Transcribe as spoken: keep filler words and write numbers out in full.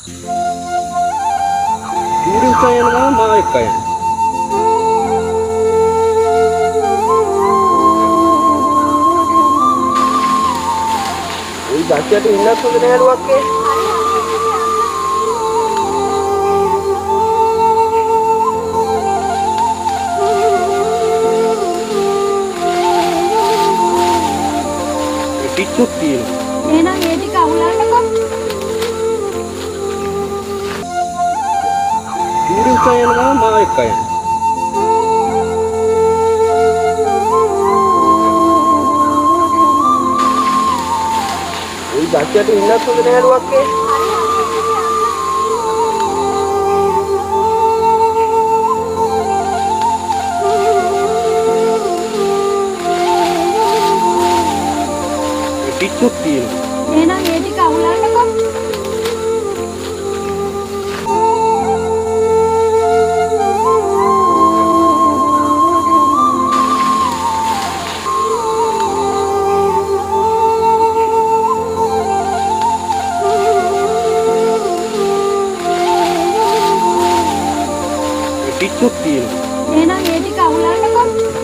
Ureueng kaya nama kaya. Ui, baca tu indah tu kena luar ke. Itu pil. Nena ngedi ka ulang dekat. Ureueng kaya nama kaya. Ui, baca tu indah tu kena luar ke. Itu pil. Nena ngedi ka ulang dekat. Itu pil. Nena ngedi ka ulang dekat.